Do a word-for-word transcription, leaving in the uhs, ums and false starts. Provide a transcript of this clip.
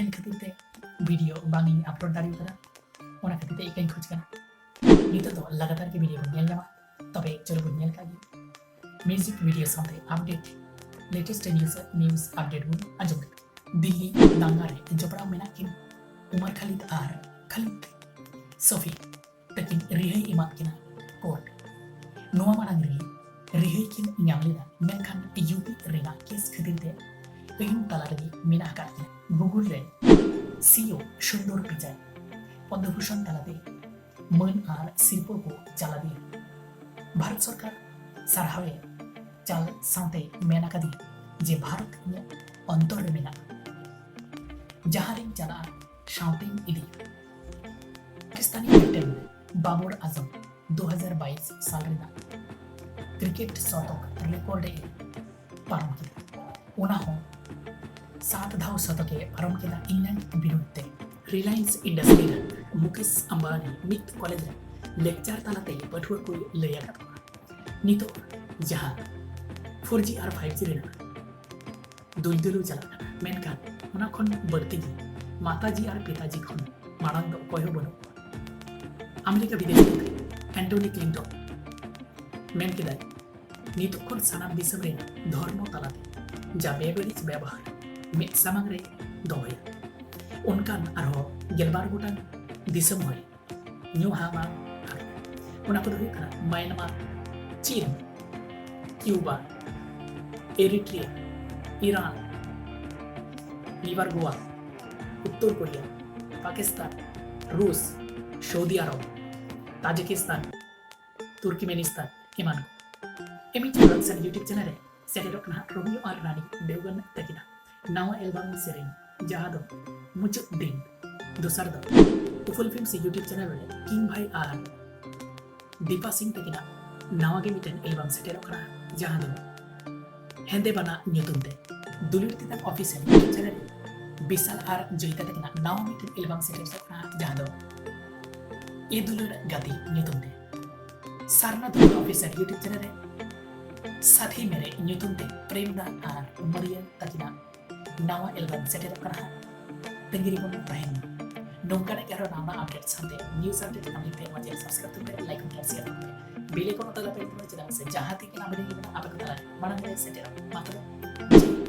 ᱮᱱ ᱠᱷᱟᱹᱛᱤᱨ ᱛᱮ ᱵᱷᱤᱰᱤᱭᱳ ᱵᱟᱝ ᱤᱧ ᱟᱯᱞᱳᱰ ᱫᱟᱲᱮ ᱠᱟᱫᱟ, ᱚᱱᱟ ᱠᱷᱟᱹᱛᱤᱨ ᱛᱮ ᱤᱠᱟᱹᱧ ᱠᱷᱚᱡᱽ ᱠᱟᱱᱟ᱾ ᱱᱤᱛᱚᱜ ᱫᱚ ᱞᱟᱜᱟᱛᱟᱨ ᱜᱮ ᱵᱷᱤᱰᱤᱭᱳ ᱵᱚᱱ ᱧᱮᱞ ᱧᱟᱢᱟ᱾ ᱛᱚᱵᱮ ᱪᱚᱞᱚ ᱵᱚᱱ ᱧᱮᱞ ᱠᱟᱜ ᱜᱮ ᱢᱤᱭᱩᱡᱤᱠ ᱵᱷᱤᱰᱤᱭᱳ ᱥᱟᱶᱛᱮ update, latest news, news update ᱵᱚᱱ ᱟᱸᱡᱚᱢ ᱠᱟᱜ᱾ ᱫᱤᱞᱞᱤ ᱫᱟᱝᱜᱟ ᱨᱮ ᱡᱚᱯᱲᱟᱣ ᱢᱮᱱᱟᱜ ᱠᱤᱱ ᱩᱢᱟᱨ ᱠᱷᱟᱞᱤᱫ ᱟᱨ ᱠᱷᱟᱞᱤᱫ ᱥᱚᱯᱷᱤ ᱛᱟᱹᱠᱤᱱ ᱨᱤᱦᱟᱹᱭ ᱮᱢᱟᱫ ᱠᱤᱱᱟ ᱠᱳᱨᱴ᱾ ᱱᱚᱣᱟ ᱢᱟᱲᱟᱝ ᱨᱮ ᱨᱤᱦᱟᱹᱭ ᱠᱤᱱ ᱧᱟᱢ ᱞᱮᱫᱟ, ᱢᱮᱱᱠᱷᱟᱱ ᱭᱩᱯᱤ ᱨᱮᱱᱟᱜ ᱠᱮᱥ ᱠᱷᱟᱹᱛᱤᱨ ᱛᱮ ᱟᱹᱭᱤᱱ ᱛᱟᱞᱟ ᱨᱮᱜᱮ ᱢᱮᱱᱟᱜ ᱟᱠᱟᱫ ᱠᱤᱱᱟ᱾ ᱜᱩᱜᱩᱞ ᱨᱮ ᱥᱤᱭᱳ ᱥᱩᱱᱫᱚᱨ ᱯᱤᱪᱟᱭ ᱯᱚᱫᱽᱢᱚᱵᱷᱩᱥᱚᱱ ᱛᱟᱞᱟᱛᱮ ᱢᱟᱹᱱ ᱟᱨ ᱥᱤᱨᱯᱟᱹ ᱠᱚ ᱪᱟᱞ ᱟᱫᱮᱭᱟ᱾ ᱵᱷᱟᱨᱚᱛ ᱥᱚᱨᱠᱟᱨ ᱥᱟᱨᱦᱟᱣ ᱮ ᱪᱟᱞ ᱥᱟᱶᱛᱮ ᱢᱮᱱ ᱟᱠᱟᱫᱮᱭᱟ ᱡᱮ ᱵᱷᱟᱨᱚᱛ ᱤᱧᱟᱹᱜ ᱚᱱᱛᱚᱨ ᱨᱮ ᱢᱮᱱᱟᱜᱼᱟ, ᱡᱟᱦᱟᱸ ᱨᱮᱧ ᱪᱟᱞᱟᱜᱼᱟ ᱥᱟᱶᱛᱮᱧ ᱤᱫᱤᱭᱟ᱾ ᱯᱟᱠᱤᱥᱛᱟᱱᱤ ᱠᱮᱯᱴᱮᱱ ᱵᱟᱵᱚᱨ ᱟᱡᱚᱢ ᱫᱩ ᱦᱟᱡᱟᱨ ᱵᱟᱭᱤᱥ ᱥᱟᱞ ᱨᱮᱱᱟᱜ ᱠᱨᱤᱠᱮᱴ ᱥᱚᱛᱚᱠ ᱨᱮᱠᱚᱨᱰ ᱮ ᱯᱟᱨᱚᱢ ᱠᱮᱫᱟ, ᱚᱱᱟ ᱦᱚᱸ ᱥᱟᱛ ᱫᱷᱟᱣ ᱥᱚᱛᱚᱠ ᱮ ᱯᱟᱨᱚᱢ ᱠᱮᱫᱟ ᱤᱝᱞᱮᱱᱰ ᱵᱤᱨᱩᱫᱷ ᱛᱮ᱾ ᱨᱤᱞᱟᱭᱮᱱᱥ ᱤᱱᱰᱟᱥᱴᱨᱤ ᱨᱮ ᱢᱩᱠᱮᱥ ᱟᱢᱵᱟᱱᱤ ᱢᱤᱫ ᱠᱚᱞᱮᱡᱽ ᱨᱮ ᱞᱮᱠᱪᱟᱨ ᱛᱟᱞᱟᱛᱮ ᱯᱟᱹᱴᱷᱩᱣᱟᱹ ᱠᱚᱭ ᱞᱟᱹᱭ ᱟᱠᱟᱫ ᱠᱚᱣᱟ, ᱱᱤᱛᱚᱜ ᱡᱟᱦᱟᱸ ᱯᱷᱳᱨ ᱡᱤ ᱟᱨ ᱯᱷᱟᱭᱤᱵᱷ ᱡᱤ ᱨᱮᱱᱟᱜ ᱫᱩᱞᱫᱩᱞᱩ ᱪᱟᱞᱟᱜ ᱠᱟᱱᱟ, ᱢᱮᱱᱠᱷᱟᱱ ᱚᱱᱟ ᱠᱷᱚᱱ ᱵᱟᱹᱲᱛᱤ ᱜᱮ ᱢᱟᱛᱟᱡᱤ ᱟᱨ ᱯᱤᱛᱟᱡᱤ ᱠᱷᱚᱱ ᱢᱟᱲᱟᱝ ᱫᱚ ᱚᱠᱚᱭ ᱦᱚᱸ ᱵᱟᱹᱱᱩᱜ ᱠᱚᱣᱟ᱾ ᱟᱢᱮᱨᱤᱠᱟ ᱵᱤᱫᱮᱥ ᱢᱚᱱᱛᱨᱤ ᱮᱱᱴᱚᱱᱤ ᱠᱞᱤᱱᱴᱚᱱ ᱢᱮᱱ ᱠᱮᱫᱟᱭ, ᱱᱤᱛᱚᱜ ᱠᱷᱚᱱ ᱥᱟᱱᱟᱢ ᱫᱤᱥᱚᱢ ᱨᱮᱱᱟᱜ ᱫᱷᱚᱨᱢᱚ ᱛᱟᱞᱟᱛᱮ ᱡᱟ ᱵᱮᱵᱟᱹᱲᱤᱡ ᱵᱮᱵᱚᱦᱟᱨ ᱢᱮᱫ ᱥᱟᱢᱟᱝ ᱨᱮ ᱫᱚᱦᱚᱭᱟ᱾ ᱚᱱᱠᱟᱱ ᱟᱨᱦᱚᱸ ᱜᱮᱞᱵᱟᱨ ᱜᱚᱴᱟᱝ ᱫᱤᱥᱚᱢ ᱦᱚᱸᱭ ᱧᱩ ᱦᱟᱢᱟ ᱟᱠᱟᱫᱟ᱾ ᱚᱱᱟ ᱠᱚᱫᱚ ᱦᱩᱭᱩᱜ ᱠᱟᱱᱟ ᱢᱟᱭᱟᱱᱢᱟᱨ, ᱪᱤᱱ, ᱠᱤᱭᱩᱵᱟ, ᱮᱨᱤᱴᱨᱤᱭᱟ, ᱤᱨᱟᱱ, ᱱᱤᱵᱟᱨᱜᱩᱣᱟ, ᱩᱛᱛᱚᱨ ᱠᱳᱨᱤᱭᱟ, ᱯᱟᱠᱤᱥᱛᱟᱱ, ᱨᱩᱥ, ᱥᱳᱣᱫᱤ ᱟᱨᱚᱵ, ᱛᱟᱡᱤᱠᱤᱥᱛᱟᱱ, ᱛᱩᱨᱠᱤᱢᱮᱱᱤᱥᱛᱟᱱ ᱮᱢᱟᱱ ᱠᱚ᱾ ᱮᱢᱤᱡ ᱯᱨᱚᱰᱟᱠᱥᱚᱱ YouTube ᱪᱮᱱᱮᱞ ᱨᱮ ᱥᱮᱴᱮᱨᱚᱜ ᱠᱟᱱᱟ ᱦᱟᱸᱜ ᱨᱳᱢᱤᱭᱳ ᱟᱨ ᱨᱟᱱᱤ ᱵᱮᱣᱜᱟᱱ ᱛᱟᱹᱠᱤᱱᱟᱜ ᱱᱟᱣᱟ ᱮᱞᱵᱟᱢ ᱥᱮᱨᱮᱧ, ᱡᱟᱦᱟᱸ ᱫᱚ ᱢᱩᱪᱟᱹᱫ ᱫᱤᱱ᱾ ᱫᱚᱥᱟᱨ ᱫᱚ ᱩᱯᱷᱩᱞ ᱯᱷᱤᱞᱢᱥ YouTube ᱪᱮᱱᱮᱞ ᱨᱮ ᱠᱤᱝ ᱵᱷᱟᱭ ᱟᱨ ᱫᱤᱯᱟ ᱥᱤᱝ ᱛᱟᱹᱠᱤᱱᱟᱜ ᱱᱟᱣᱟ ᱜᱮ ᱢᱤᱫᱴᱮᱱ ᱮᱞᱵᱟᱢ ᱥᱮᱴᱮᱨᱚᱜ ᱠᱟᱱᱟ, ᱡᱟᱦᱟᱸ ᱫᱚ ᱦᱮᱸᱫᱮ ᱵᱟᱱᱟ ᱧᱩᱛᱩᱢ ᱛᱮ᱾ ᱫᱩᱞᱟᱹᱲ ᱛᱮᱛᱟᱝ ᱚᱯᱷᱤᱥᱤᱭᱟᱞ YouTube ᱪᱮᱱᱮᱞ ᱨᱮ ᱵᱤᱥᱟᱞ ᱟᱨ ᱡᱚᱭᱤᱛᱟ ᱛᱟᱹᱠᱤᱱᱟᱜ ᱱᱟᱣᱟ ᱢᱤᱫᱴᱮᱱ ᱮᱞᱵᱟᱢ ᱥᱮᱴᱮᱨᱚᱜ ᱠᱟᱱᱟ, ᱡᱟᱦᱟᱸ ᱫᱚ ᱮ ᱫᱩᱞᱟᱹᱲ ᱜᱟᱛᱮ ᱧᱩᱛᱩᱢ ᱛᱮ᱾ ᱥᱟᱨᱱᱟ ᱫᱩᱞᱟᱹᱲ ᱚᱯᱷᱤᱥᱤᱭᱟᱞ YouTube ᱪᱮᱱᱮᱞ ᱨᱮ ᱥᱟᱛᱷᱤ ᱢᱮᱨᱮ ᱧᱩᱛᱩᱢ ᱛᱮ ᱯᱨᱮᱢ ᱫᱟ ᱟᱨ ᱢᱟᱨᱤᱭᱟ ᱛᱟᱹᱠᱤᱱᱟᱜ ᱱᱟᱣᱟ ᱮᱞᱵᱟᱢ ᱥᱮᱴᱮᱨᱚᱜ ᱠᱟᱱᱟ ᱦᱟᱸᱜ᱾ ᱛᱟᱺᱜᱤ ᱨᱮᱵᱚᱱ ᱛᱟᱦᱮᱱ ᱢᱟ᱾ ᱱᱚᱝᱠᱟᱱᱟᱜ ᱜᱮ ᱟᱨᱦᱚᱸ ᱱᱟᱣᱟ ᱱᱟᱣᱟ update ᱥᱟᱶᱛᱮ, news update ᱧᱟᱢ ᱞᱟᱹᱜᱤᱫ ᱛᱮ ᱱᱚᱣᱟ channel subscribe ᱛᱟᱵᱚᱱ ᱯᱮ, like ᱛᱟᱵᱚᱱ ᱯᱮ, share ᱛᱟᱵᱚᱱ ᱯᱮ, bell icon ᱚᱱᱟ ᱛᱟᱞᱟ ᱯᱮ ᱛᱟᱵᱚᱱ ᱯᱮ, ᱪᱮᱫᱟᱜ ᱥᱮ ᱡᱟᱦᱟᱸ ᱛᱤᱱ ᱜᱮ ᱱᱟᱣᱟ video ᱦᱤᱡᱩᱜ ᱠᱟᱱᱟ, ᱟᱯᱮ ᱠᱚ ᱛᱟᱞᱟ ᱨᱮ ᱢᱟᱲᱟᱝ ᱨᱮ ᱥᱮᱴᱮᱨᱚᱜ᱾ ᱢᱟ ᱛᱚᱵᱮ᱾